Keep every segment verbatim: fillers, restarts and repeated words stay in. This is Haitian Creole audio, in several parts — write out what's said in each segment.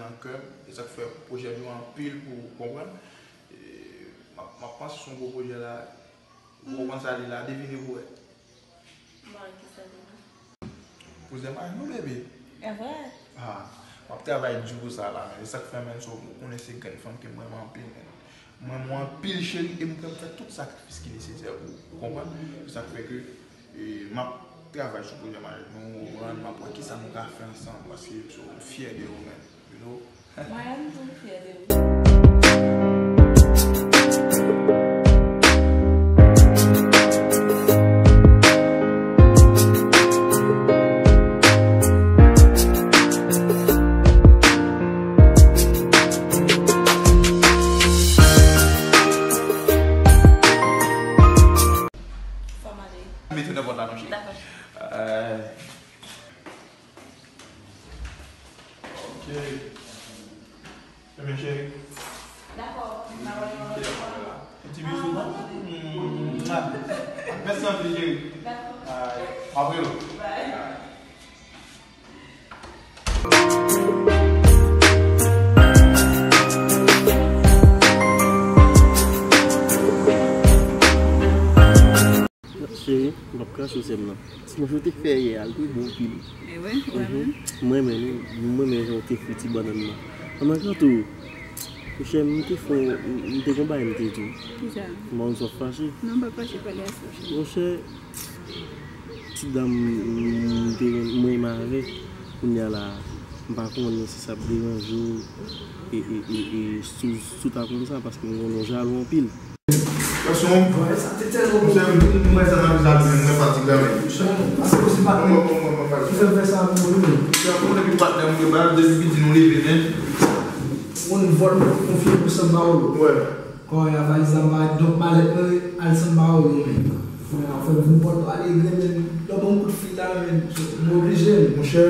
nan kè m. E sa k fè pwojè m yo anpil pou ou konprann. E, m ap, m ap panse sou yon gwo pwojè la. Ou konprann sa li la, devine pou wè. Mwen, ki sa li la? Kouzen mari nou, bebe. E vre? Ah, m ap travay di pou sa la, men. E sa k fè, men, so, ou konnen se grenn fanm ke m renmen anpil, men. M renmen w anpil, cheri, e m prè m fè tout sakrifis ki nesesè pou ou, ou konprann? Se sa k fè ke, e, m ap travay sou pwojè maryaj nou, ou konprann? M ap wè kisa nou ka fè ansanm, paske, so, m fyè de ou, men, you know? Mwen menm tou, m fyè de ou. Fò m ale. Mete nan pòt la non, cheri. Dakò. Euh, Ok. Ebyen, cheri. Dakò. Mete nan pòt la. Yon ti bizou, non? Mwa. Mèsi anpil, cheri. Dakò. Ay, m ap rele w. Bye. Cheri, m p ap krache sou sè m nan. Ti manje w te fè yè a, l te bon anpil. E vre? Ou renmen? Mhm. Mwen menm, mwen menm jan w te fri ti bannann nan. An nan gate w, monchè, m te fè, m te gon bagay m te di w. Kisa? M pa konn si w ap fache. Non, m pa fache, pale a sa, cheri. Monchè, ti dam m te, mwen renmen avè, kounye a la, m pa konnen si sa ap deranje w, e, e, e, e, si w, si w ta konn sa, paske m konnen w jalou anpil. Gason, monchè, m wè sa nan vizaj li, mwen fatige la, men. Paske w se patnè ki fè m fè sa pou ou, wi. Ou konnen ki patnè m, mwen, depi piti nou leve, men. Yon vòl mwen te konfye pou San Paolo. Wè. Kòrèy a valiz la m parèt, donk malèt mwen al San Paolo, men. Kounye a fè m vin vòl ale grenn, men lè w ban m kout fil la, men, m oblije, men. Monchè,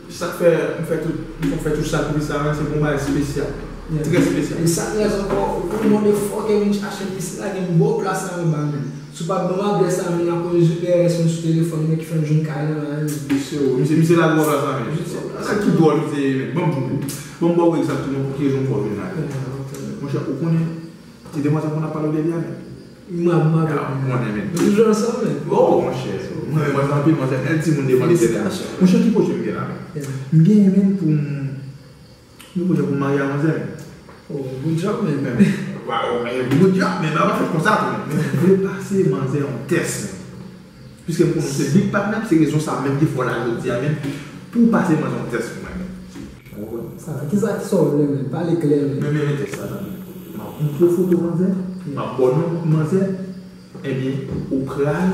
sa k fè m fè tout, m fè tout sakrifis sa, men, se pou yon bagay espesyal. Yeah. Trè espesyal. E sa k rès ankò, ou mande fò ke vin chache m isi la, gen m ba w plas la anba, men. Si w pa t ban m adrès la, men, akoz G P S mwen sou telefòn mwen ki fè m jwenn kay la, men. Mesye, o, misye, misye lage w plas la, men. Sa ki dwòl, misye, men. Ban m di w, men. Ban m ba w egzakteman pou ki rezon m fè w vin la, men. Yeah, ok. Monchè, ou konnen, se demwazèl mwen ap pale w de li a, men. M ap, m ap. Ya, m konnen, men. Nou toujou ansanm, men. Oh, monchè, mwen renmen manzè anpil, manzè bèl timoun devan Letènèl. Felisitasyon. Monchè, ki pwojè m gen la, men? Yeah. M genyen, men, pou m, yon pwojè pou m marye a manzè, men. Oh, good job, men. Men, waw, men, good job, men, bagay pa fèt konsa, tou, men. Men, m vle pase manzè yon tès, men. Piske m konnen w se big patnè m, se rezon sa menm ki fè w la jodi a, men, pou w pase manzè yon tès pou mwen, men. Sa, kisa, kisa w vle, men? Pale klè, men. Men, men, men tèks la, tande. M ap montre w foto manzè, m ap ba w non manzè, ebyen, ou pral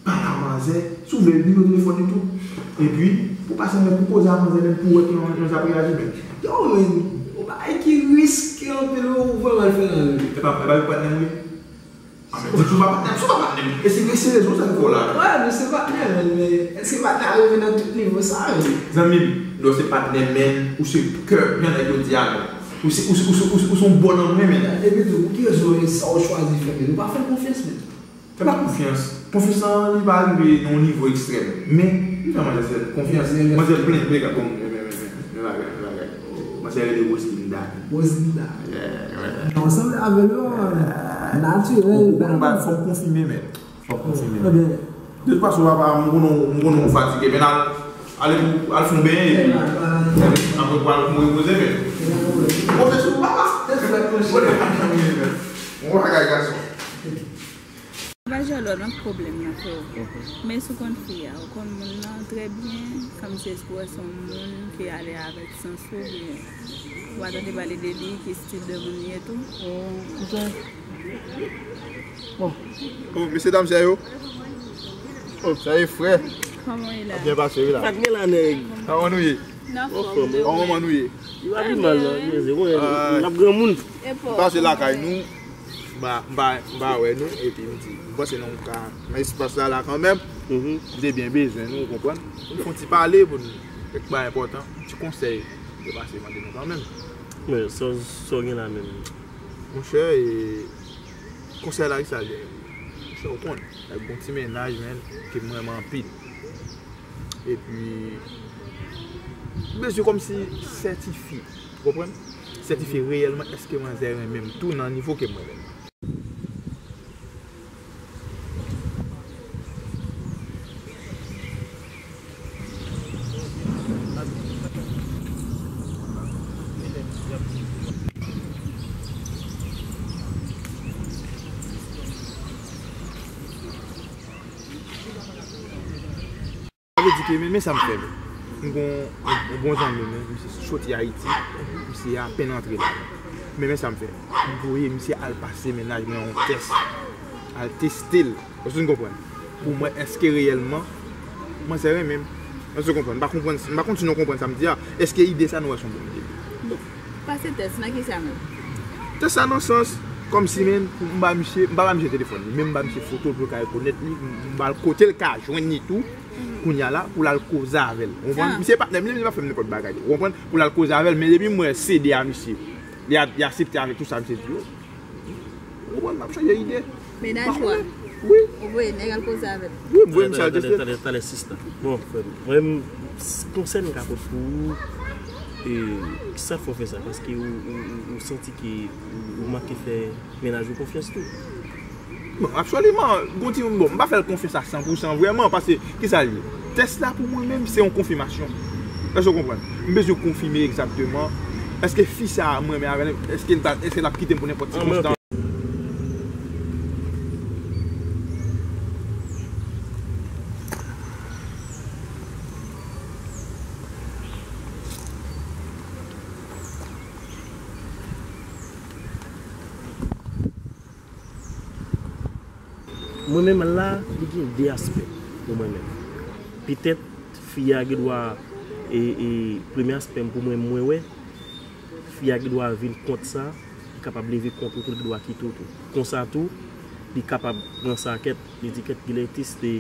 pale a manzè, si w vle, nimewo telefòn li tou. Epi, pou pase mwen pou koze a manzè, men pou w wè kijan, kijan sa ap reyaji, men. Yo, men, yon bagay ki riske anpil, wi, ou vrèman al fè nan men. E pa, e pa yon patnè m wi. Ah, men, ou di w pa patnè m, si w pa patnè m, e se, e se rezon sa k fè w la. Wè, nou se patnè, men, men èske patnè a rive nan tout nivo sa, men? Zanmi m, lè w se patnè, men, ou se kè, jan nèg yo di a, men. Ou se, ou se, ou se, ou se, ou se yon bòn nan mwen, men. Epi tou, pou ki rezon, men, sa w chwazi fè, men, ou pa fè l konfyans, men. Se pa konfyans. Konfyans lan, li pa rive nan yon nivo ekstrèm. Men, m fè manzè sèl konfyans. Manzè plen, plen, bon, men, men, men, men, men, bagay, men, bagay. Manzè rele Roselinda. Roselinda. Yeah, yeah. Ansanm avè l, natirèl. Ou, ou, ou, fò m konfime, men. Fò m konfime, men. De tout fason, papa, m konnen, m konnen w fatige, men al, ale pou, al fè yon benyen, epi apre pou al repoze, men. Poze sou papa. Poze sou papa, men. Bon bagay, gason. Pa jalou nan pwoblèm nan, freo. Mhm. Men si w konn fi a, ou konn moun nan trè byen, sa m sezi pou wè se yon moun ki ale avèk sans ou, byen, ou pa tande pale de li, ki stil de moun li ye tou. Oh, ok. Bon. Oh, mesye dam, sa yo? Oh, sa ye, frè? Kòman w ye la? Byen pase, wi, la. Sa k gen la, nèg? Kòman nou ye? Nan fòm, wi. Kòman nou ye? Li pa pi mal, non. N ap granmoun. M pase lakay nou. M pa, m pa, m pa wè nou, epi m di, m panse nou ka nan espas la, la kanmenm. Mhm. M te byen bezwen nou, ou konprann? Pou n fè yon ti pale, pou n, kèk bagay enpòtan, yon ti konsèy, m te pase mande nou kanmenm. Men, sa, sa w gen la menm? Monchè, e, konsèy la, ki sa l ye? Monchè, ou konn, nèg gon ti mennaj, men, ke m renmen anpil. Epi, M bezwen kòmsi sètifye, ou konprann? Sètifye reyèlman èske manzè renmen m tou nan nivo ke mwen menm. Sa vle di ke, men, men sa m fè menm. M gon yon, yon bon zanmi m, misye soti Ayiti, misye apèn antre la. Men, men sa m fè. M voye misye al pase mennaj mwen yon tès. Al teste l. Èske n konprann? Pou m wè èske reyèlman manzè renmen m. Èske w konprann? M pa konprann, m pa konn si nou konprann sa m di a. Èske ide sa nou wè se yon bon ide? Bon, pase tès nan kisa menm? Tès la nan sans, kòmsi, men, m ba misye, m pa ba misye telefòn li, men m ba misye foto l pou l ka rekonèt li, m ba l kote l ka jwenn li tou, kounye a la, pou l al koze avè l. Ou konprann? Ah. Misye patnè m, li menm li pa fè m nenpòt bagay tou. Ou konprann? Pou l al koze avè l, men depi m wè se de a misye, li a, li aksepte avèk tout sa misye di yo. Ou konprann, m ap chanje ide. Mennaj ou a? Wi. Ou voye nèg al koze avè l? Wi, m voye misye al teste. Talè, talè, talè, sista. Bon, frè m, mwen menm, s- konsèy m ka pot pou ou, e, sa fè w fè sa, paske ou, ou, ou, ou santi ke ou, ou manke fè mennaj ou konfyans tou. Bon, absoliman. Gon ti, bon, m pa fè l konfyans a san pou san vrèman, paske, kisa l ye? Tès la pou mwen menm, se yon konfimasyon. Èske w konprann? M bezwen konfime egzakteman. Èske fi sa a, m renmen avè l? Èske l ta, èske l ap kite m pou nenpòt sikonstans? Mwen menm la, li gen de aspè pou mwen menm. Petèt, fi a gen dwa, e, e, premye aspè m pou mwen, mwen wè, fi a gen dwa vin kont sa, li kapab leve kont ou tou, li gen dwa kite w tou. Konsa tou, li kapab pran sa kèt, li di kèt, genlè teste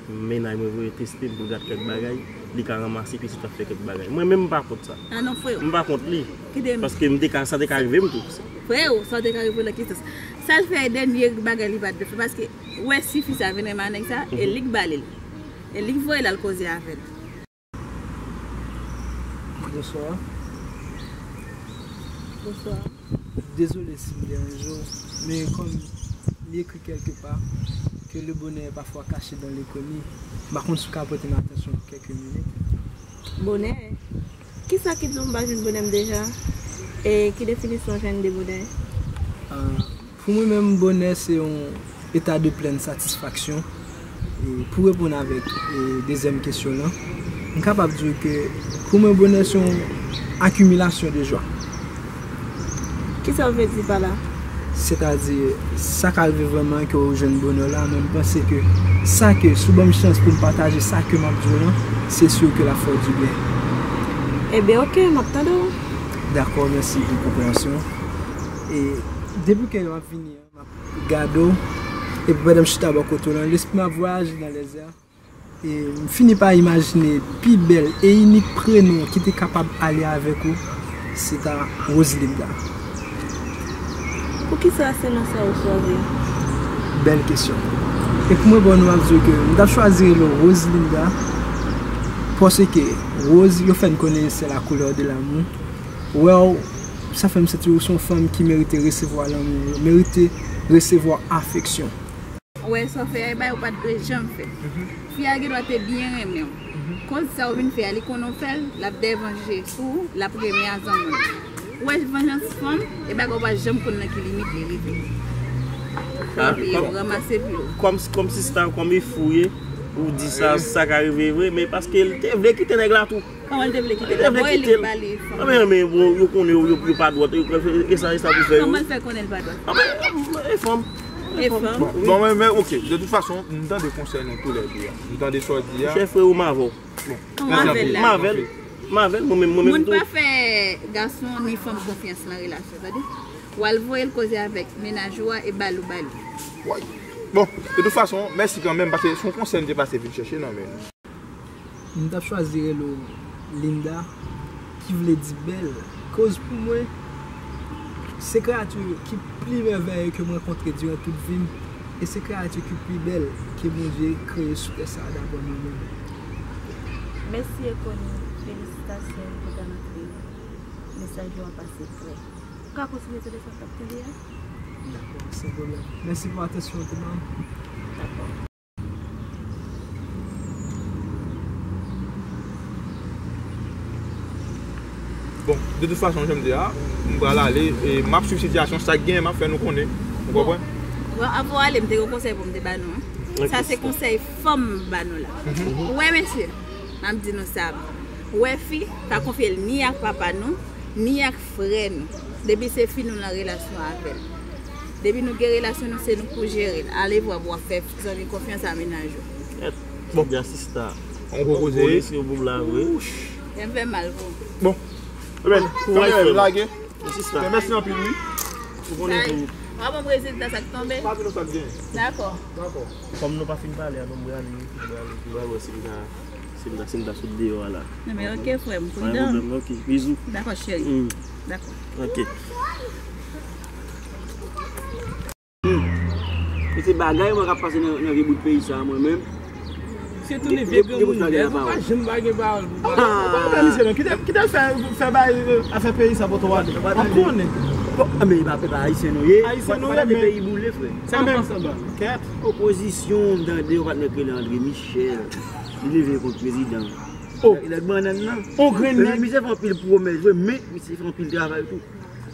mennaj mwen voye teste m pou l gad kèk bagay, li ka ranmase pitit ap fè kèk bagay. Mwen menm m pa kont sa. Ah non, freo. M pa kont li. Kite m. Paske m te ka, sa te ka rive m tou. Freo, sa te ka rive w nan ki sans? Sa l fè dènye bagay li pa t dwe fè, paske ou wè si fi sa vin renmen a nèg sa, e li k ba li l. E li k voye l al koze avè l. Bonsoir. Bonsoir. Désolé si m deranje w, men kòm li ekri kèlke pa que le bonheur est parfois caché dans l'inconnu, m pa konn si w ka pote m atansyon pou kèlke minit. Bonè? Kisa ki di w m pa jwenn bonè m deja? E ki definisyon w jwenn de bonè? Ah, pou mwen menm, bonè se yon eta de plèn satisfaksyon. E pou reponn avèk, e, dezyèm kesyon w lan, m kapab di w ke pou mwen, bonè se yon akimilasyon de jwa. Kisa w vle di pa la? Sètadi, sa ka rive vrèman ke w jwenn bonè w la, men m panse ke sa ke, si w ban m chans pou m pataje sa ke m ap di w lan, se si ke l ap fè w dibyen. Ebyen, oke, m ap tande w. Dakò, mèsi pou konpreyansyon w. E depi ke m ap vini an, m ap gade w, epi pandan m chita bò kote w lan, lespri m ap vwayaje nan lèzè a. E m fini pa imajine pi bèl e inik prenon ki te kapab ale avèk ou, se ta Roselinda. Poukisa se non sa ou chwazi? Bèl kesyon. E pou mwen, bon, nou ap di w ke m t ap chwazi rele w Roselinda, paske Rose, yo fè n konnen se la couleur de l'amour. Wè w, sa fè m santi w se yon fanm ki merite resevwa lanmou, merite resevwa afeksyon. Ou wè sa w fè a, e bagay ou pa t dwe janm fè. Fi a gen dwa te byen renmen w. Koz sa w vin fè a, li konnen w fè l, l ap dèvanje sou ou, l ap renmen a zanmi w. Ou wè vanjans fanm, e bagay ou pa janm konn nan ki limit li rive. Kòm, kòm, kòm sista, kòm e fou ye, ou di sa, sa ka rive vre, men paske l te vle kite nèg la tou. Kòman l te vle kite l? Li te vle kite l. Bon, e li k ba li fanm. Anben, men, bon, yo konnen, yo, yo, yo pa dwòt, yo, e sa, e sa pou fè yo. Kòman l fè konnen l pa dwòt? Anben, e fanm. E fanm. Bon, bon, men, men, oke. De tout fason, m tande konsèy nou toulède a. M tande sa w di a. Chè, frè, ou m avè w. Bon. Kòman avè l la? M avè l. M avè l, mwen menm, mwen menm tou. Moun pa fè gason ni fanm konfyans nan relasyon, tande. W al voye l koze avèk mennaj ou a e ba l ou ba li. Woy. Bon, de tout fason, mèsi kanmenm, paske se yon konsèy m te pase vin chèche nan men nou. M t ap chwazi rele w Linda, ki vle di bèl. Koz pou mwen, se kreyati ki pi mèvèye ke m rankontre diran tout vi m, e se kreyati ki pi bèl ke Bondye kreye sou tè sa a, daprè mwen menm. Mèsi e koni, felisite. Sa se pou ta antre. Mesaj yo an pase klè. Ou ka kontinye se leson k ap kenbe a? Dakò, san pwoblèm. Mèsi pou atansyon an tou, manm. Dakò. Bon, de tout fason, jan m di a, m pral ale, e m ap swiv sitiyasyon, sa k genyen, m ap fè nou konnen. Ou konprann? Bon, avan w ale, m te gen yon konsèy pou m te ba nou, an. Ok, sa se konsèy fanm m ba nou la. Ou wè, mesye, m ap di nou sa. Ou wè fi, pa konfye l ni ak papa nou, ni ak frè nou. Depi se fi nou nan relasyon avè l. Depi nou gen relasyon nou, se nou pou jere l. Ale vwa pou w ap fè zanmi konfyans a mennaj ou. Bon. Ti sista. On gwo koze. Ou konnen si yo pou m la vre. Kè m fè mal pou ou. Bon. Ebyen, kouraj, frè m. Lage. Ti sista. Mèsi anpil, wi. Ou konnen tou. Sa, w ap ban m rezilta sa k tonbe? M pa di nou sa k genyen. Dakò. Dakò. Kòm nou pa fin pale a, non, m prale, m prale, m prale wè si m ka, si m ka, si m ka sot deyò a la. Non, men ok, frè m, pa gen pwoblèm, ok, bizou. Dakò, cheri. Dakò. Ok. Hmm. E se bagay mwen k ap pase nan, nan vye bout peyi sa a, mwen menm. Se tounen vye granmoun nèt, ou pa janm pa gen pawòl pou pale. Ou pa fè misye non, kite, kite l fè, fè bay, afè peyi sa pou twa de. W ap konnen. Bon, men e pa, e pa ayisyen nou ye. Ayisyen nou ye, men peyi boule, frè. Sa k ap pase anba? Kèt. Opozisyon, m tande yon patnè k rele André Michel. Li leve kont prezidan. Oh. Nèg bannann nan. On grenn nèg. Misye fè anpil pwomès vre, men misye fè anpil travay tou.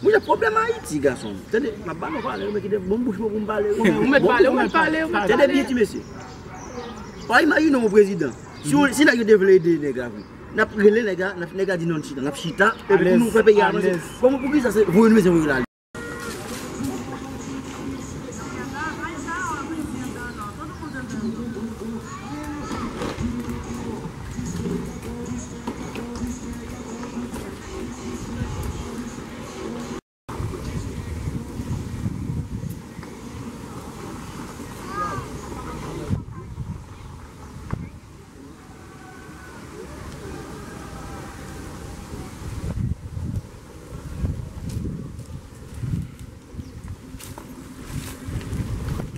Mwen gen pwoblèm Ayiti, gason. Tande, m ap ba nou pale, ou mèt kite bon bouch mwen pou m pale, wi. Ou mèt pale, ou mèt pale, ou mèt pale. Tande byen, ti mesye. Pa imajine yon prezidan. Si yon, si nèg yo te vle ede nèg la vre, n ap rele nèg la, n ap, nèg la di non, n chita. N ap chita, epi pou nou fè peyi a avanse. Kòman, poukisa se voye nou bezwen voye l ale?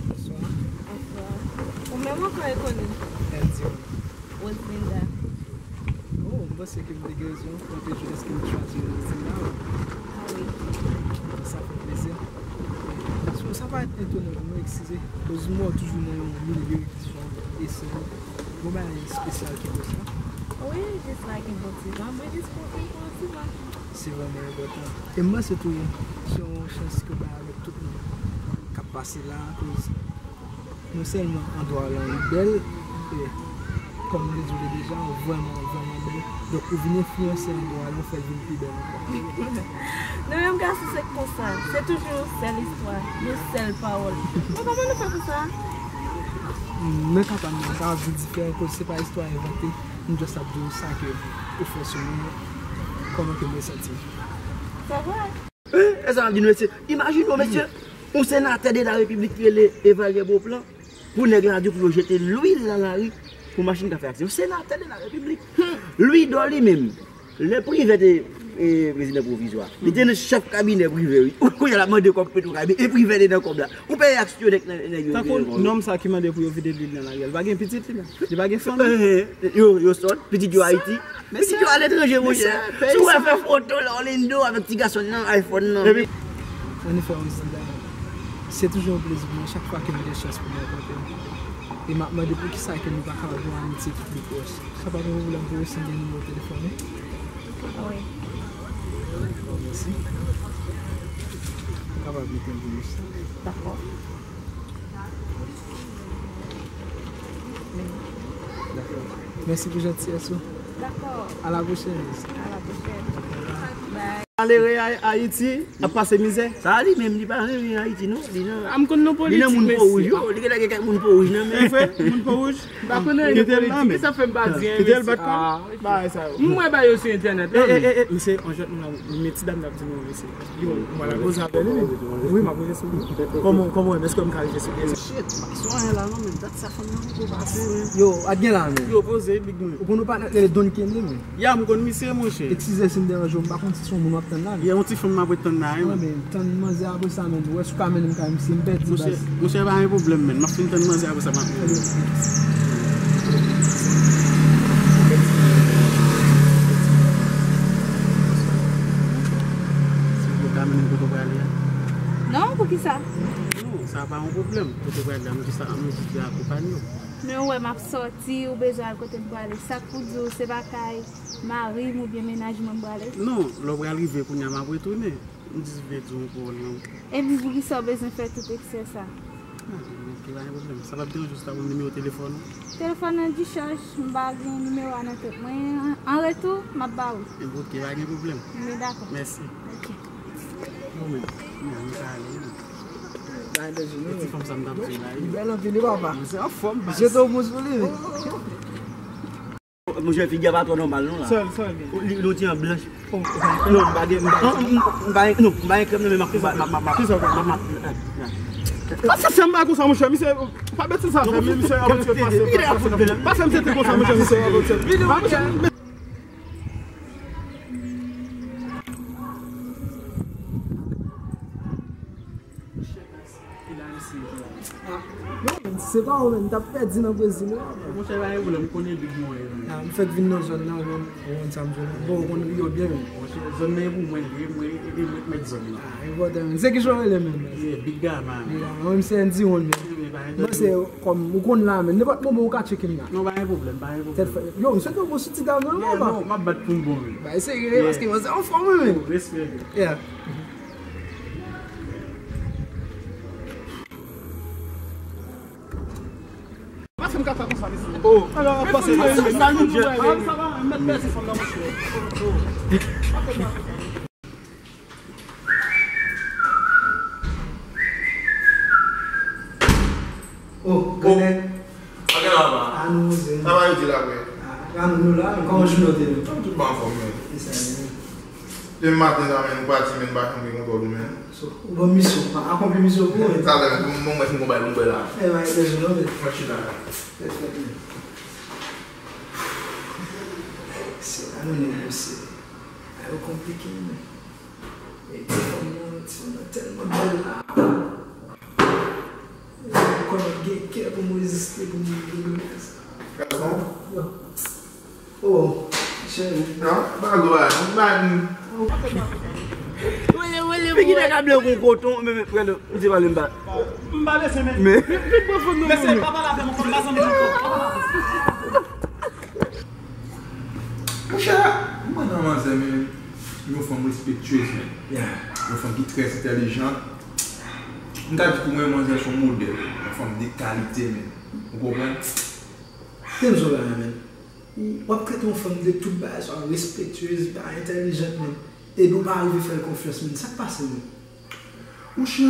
Bonswa. Bonswa. Ou menm ankò e konnen? Eldion. Roselinda. Oh, m panse ke m te gen rezon, mwen te jwenn èske m chwazi Roselinda. Ah wi. Sa fè plezi. So, sa pa etonan pou mwen, eskize. Koz m wè w toujou nan yon milye ki jan e se yon bagay espesyal ki konsa. Wi, jis la gen bon ti van, bridis pou vin pou yon ti van. Se vrèman enpòtan. E m panse tou, se yon chans ke w bay avèk tout moun k ap pase la, akoz non sèlman andwa lan li bèl, e kòm m te di w li deja, vrèman, vrèman bèl. Donk, ou vin enfliyanse andwa lan, ou fè l vin pi bèl ankò. Nou menm gason, se konsa. Se toujou yon sèl istwa, yon sèl pawòl. Men kòman nou fè konsa? Mwen kapab, mwen kapab vin diferan, koz se pa istwa envante. M just ap di w sa ke ou fè sou mwen, kòman ke mwen santi m. Se vre. E, e sa m ap di nou, mesye. Imajine w, mesye, yon senatè de la repiblik ki rele Evalye Bonplan, pou nèg la di pou yo jete lwil nan lari pou machin ka fè aksidan. Yon senatè de la repiblik. Louis Dor li menm, lè Privè te, e, prezidan pwovizwa, li te nan chèf kabinè Privè, wi. Kounye a l ap mande kòb Petwokaribe, e Privè te nan kòb la. Ou peye aksyon nèg, nèg yo. Tankou nonm sa ki mande pou yo vide lwil nan lari a, li pa gen pitit li menm. Li pa gen fanmi. Eh, eh, yo, yo sòt, pitit yo Ayiti. Pitit yo aletranje, monchè. Si w wè fè foto Lorlindo avèk ti gason nan iPhone nan. Ann fè yon zanda. Se toujou yon plezi pou mwen chak fwa ke m gen chans pou m rankontre w. E m ap mande poukisa ke nou pa kapab yon amitye ki pi pwòch. Sa pa gen pwoblèm pou w si m gen nimewo telefòn ou? Wi. Bon, mèsi. Ou kapab mete m pou mwen. Dakò. Dakò. Mèsi pou jantiyès ou. Dakò. A la pwochèn. A la pwochèn. Bye. Malere Ay-, Ayiti ap pase mizè. Sa li menm, li pa renmen Ayiti non. Li nan, a, m konn non, li nan politik, moun po wouj yo. Li genlè gen kèk moun po wouj nan men. Li vre, moun po wouj. M pa konn anyen de politik. Kisa fè m pa di anyen, mesye? Kite l bat kò l. Ah, ok. Bagay sa yo. M wè ba yo sou entènèt la. Eh, eh, eh, eh, mesye, on jèt nou la, men ti dam nan ap di nou, mesye. Yo, m pral poze avè li, men. Wi, m ap poze sou li. Kòman, kòman w wè m? Èske m ka rive sou li? Shit, m pa sou anyen la non, men dat sa fanm nan poko pase, men. Yo, ak gen la, men. Yo, poze, big man. Ou konn ou patnè k rele Don Kenny, men. Ya, m konn misye, monchè. Eskize si m deranje w, m pa konn si se yon moun w ap tann la, men. Ya, yon ti fanm m ap ret tann la, wi. Ah, men, tann manzè apre sa, men, wè si w ka mennen m kay misye, m pèdi baz. Monchè, pa gen pwoblèm, men. M ap fin tann manzè apre sa, m ap mennen. Ok. Sa? Non, sa pa yon pwoblèm. Kote w pral la, m jis, m jis vle akonpanye w. Men ou wè m ap sòti, ou bezwen al kote m prale. Sa k pou di w se pa kay mari m oubyen mennaj mwen m prale? Non, lè w pral rive kounye a, m ap retounen. M jis vle di w yon pawòl non. Epi poukisa w bezwen fè tout eksè sa? Ah, ok, pa gen pwoblèm. Sa p ap deranje w si w ta ban m nimewo telefòn ou? Telefòn nan dichaj, m pa gen nimewo a nan tèt mwen. An, an retou, m ap ba ou. Ebyen, ok, pa gen pwoblèm. Men dakò. Mèsi. Ok. Bon, men, men, nou ka ale, wi. Ti fanm sa m t ap di w la, wi. Li bèl anpil, wi, papa. Li se anfòm, baz. Jete w mous pou li, wi. Monchè, figi a pa twò nòmal non la. Sèl, sèl. Li, li yon ti jan blanch. Non, m pa gen, m pa, m, m, m pa gen, non, m pa gen krèm nan men m ap, m ap, m ap, m ap, m ap, m ap. Pase sèm pa konsa, monchè, misye, pa betiz sa fè, men misye ap retire pase, pase, pase, pase, misye te konsa, monchè, misye ap retire. Monchè, Ah, non, men, si se pa ou menm, m t ap pèdi nan Brezil la, men. Monchè, pa gen pwoblèm, m konnen big mwen ye, men. Ah, m fèk vin nan zòn nan, men, ou konn sa m di w. Bon, ou konn Rio byen, men. Monchè, zòn nan e pou mwen, li, mwen, e mwen k mèt zòn nan. Ah, enpòtan, men. Se ki jan w rele menm? Yeah, Big Gama, men. Big Gama, mwen, m se Andy One, men. Yeah, men, pa gen pwoblèm. Mwen, se, kòm, ou konn la, men. Nenpòt moman, ou ka tcheke m la. Non, pa gen pwoblèm, pa gen pwoblèm. Tèt fè. Yo, m swete w bon sou ti dam nan, non, pa? Non, m ap bat pou m bon, men. Bay serye, paske mwen se anfòm, men. Respè. Yeah. Pase m kaka konsa, mesye. Oh. Alò, pase, pase. Sa nou djè. Ah, sa va, m mèt pèdi fanm nan, monchè. Oh, grenn. Sa gen la, pa? Ah, nou, monchè. Sa va, yo di la, vre? Ah, nou la, men kòman jounen w te ye? Tout bon, anfòm, men. E sa, men. Demen maten sa, men, nou pati, men, nou pa janm gen kontwòl ou, men. So, ou ban misyon, pa akonpli misyon pou ou, men. Talè, men, bon, mwen, fin konbay pou mwen la. E, ba, e, bezwen, non, men. Mwen chita la. Fèt, fèt, men. Se la nou negosye. A yo konplike, men. E ti fanm nan, ti fanm nan tèlman bèl la. Ou konnen gen kè pou m reziste, pou m rive sa. Gason? Oh, cheri. Non, pa gwo bagay, non, pa gwo. Figi nèg la blan kon koton, men, men, frè, nou, nou te pale m pa. M pa lese, men. Men. Men, men, men, men, men, men. Mesye, pa pale avè m ankò, m pa zanmi ankò. Monchè, mwen nan manzè, men, yon fanm respektyez, men. Yeah. Yon fanm ki trè entèlijan. M ta di pou mwen, manzè se yon modèl. Yon fanm de kalite, men. Ou konprann? Tande m di w yon bagay, men. Ou, w ap trete yon fanm de tout bagay, swa respektyez, pa entèlijant, men. Epi w pa rive fè l konfyans, men. Sa k pase, men? Monchè,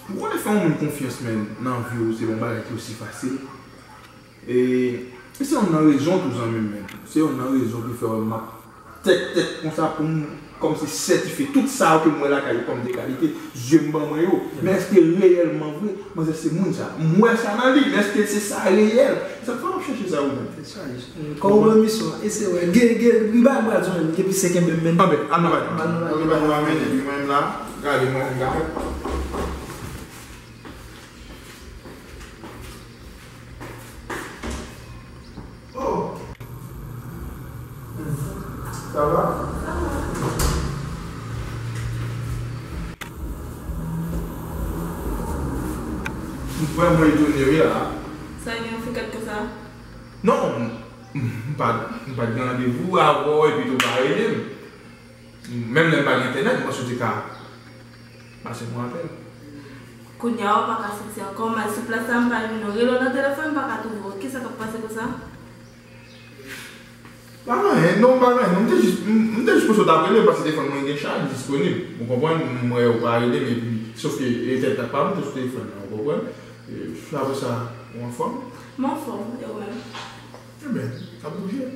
ou konnen fè yon moun konfyans, men, nan vi w, se pa yon bagay ki osi fasil. E, e se youn nan rezon tou, zanmi m, men. Se youn nan rezon ki fè w wè m ap tèt, tèt konsa pou m kòmsi sètifye tout sa yo ke m wè lakay ou kòm de kalite, zye m ban mwen yo. Men èske reyèlman vre, manzè se moun sa? M wè sa nan li, men èske se sa reyèl? Se sa k fè m ap chèche sa yo menm. Kòm ou pran misyon an, eseye wè. Gen, gen, gen bagay m pral di w menm, depi se kenbe m menm. Anben, ann nou pale. Ann nou pale. Ok, ba nou amenn, epi mwen menm la, gade mwen menm la. Oh! Sa va? M vrèman etone wi la. Sa gen yon frekant konsa? Non, m, m pa, m pa t gen randevou avè w epi tou w pa rele m. Menm lè m pa gen entènèt, m panse w te ka pase m yon apèl. Kounye a, w pa ka soti ankò, m al sou plas la, m pa jwenn ou. Rele w nan telefòn, m pa ka twouve w. Kisa k ap pase konsa? Pa gen anyen, non, pa gen anyen. M te jis, m, m te jis panse w t ap rele m, paske telefòn mwen gen chaj, disponib. Ou konprann? M wè w pa rele m, epi, sòf ke entènèt la pa monte sou telefòn nan, ou konprann? E, apre sa, ou anfòm? M anfòm, e ou menm? Ebyen, n ap bouje.